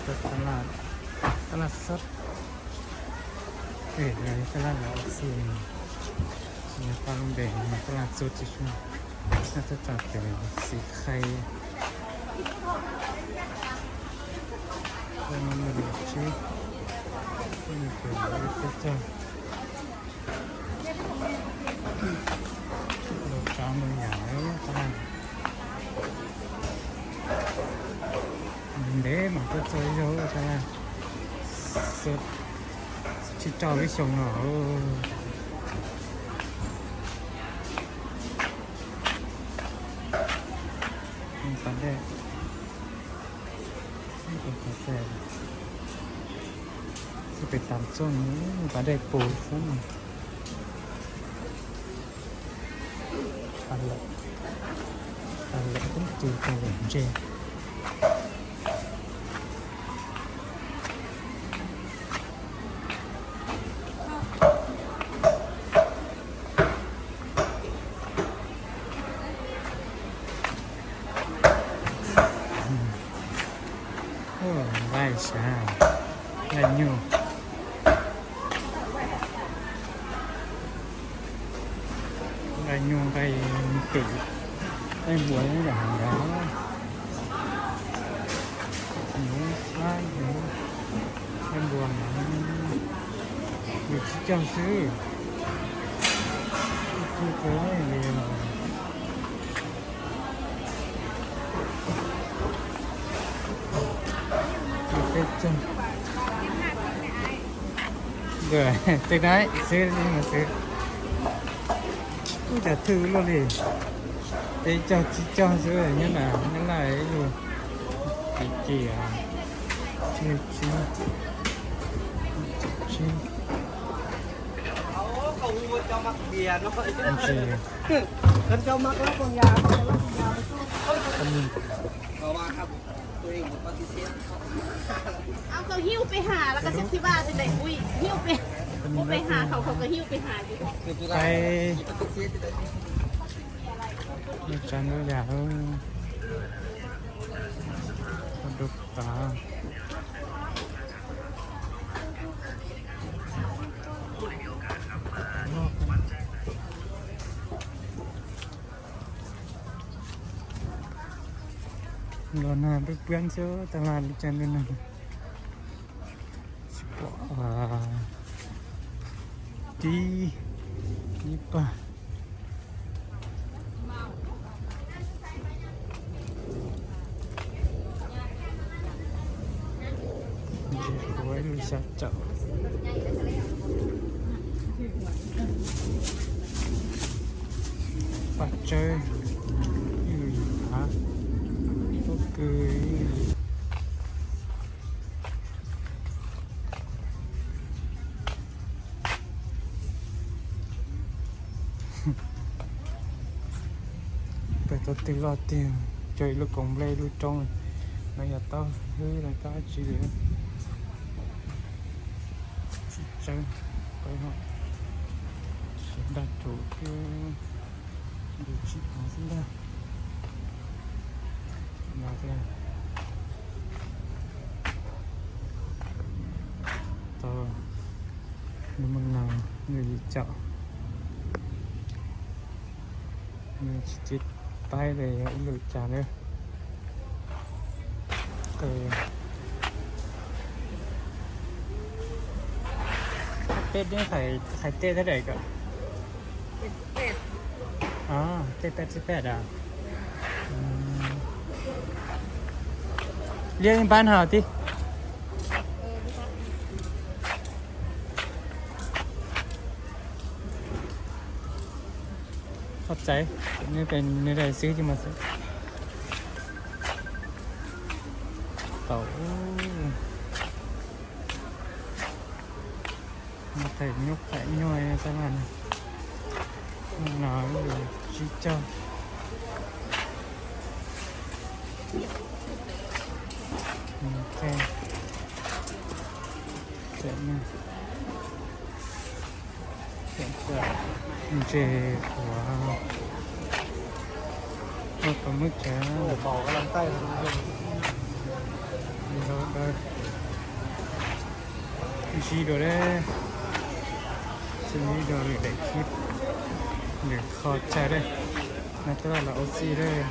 Tab laj, tab laj xob, tab laj lawv xij, tsis yog paj lub npe, tab laj txua tsis sub, tab laj txua tsis xis khai, tsis, tsis, tsis, tsis, tsav mus yam, ntev mas tuaj txog ib zaug, tsis rau lub xyoo no. Pas dej, xij pem tas txooj, pas dej puv xwb. Pas lawm, pas lawm kub tus pas lawm ntse. Nqaij sav, nqaij nyuj, nqaij nyuj, nqaij twm, nqaij npua, nqaij hav nrad, nqaij npua, nqaij npua mas yus tsib caug xwb. Ib tug li os. Peb caug. Tej nab xwb li mas xwb. Ub, cas thwj luaj li. Peb caug tsib caug xwb, nyob na, nyob na ib lub. Kim kim, tsib, tsib, tsib. Koj hiuj peb ha los koj tsis txhij vaj tsis daim ui, hiuj peb, ua peb ha, thaum thaum koj hiuj peb ha. Peb, tsa lub yam, dub tav. Los nag pwb pwb xwb, tag laj li cas ntu nag. Tsis pom tib ib pag. Ntsis kuv ib lub xya caum. Paj tsawb, ib lub yim hav, pob kws. Peb tau twg loj tiag, cog ib lub koom nplej ib lub roob no yog tau hwb los tau dab tsi li. Tsis tsawg, peb ho sawv dag rau thiab, ntu tsib phav xwb ntag. No thiab, tau nub no nws yim caum, nws tsis tiv taib li ib lub cas na. Peb neb hais tej tab daim ko. Tej peb tsib peb a. Liaj ib npab no tib. Qhov txais, nws daim xwb ces mas xwb. Tau. Qhais nyuj qhais nyuj tab laj no, tsib caug. Ntses uas Ua kom muaj tsav. Ntsib dua, ntsib dua lwm daim clip, lwm qhov chaw dab, no tab los ua txij dab.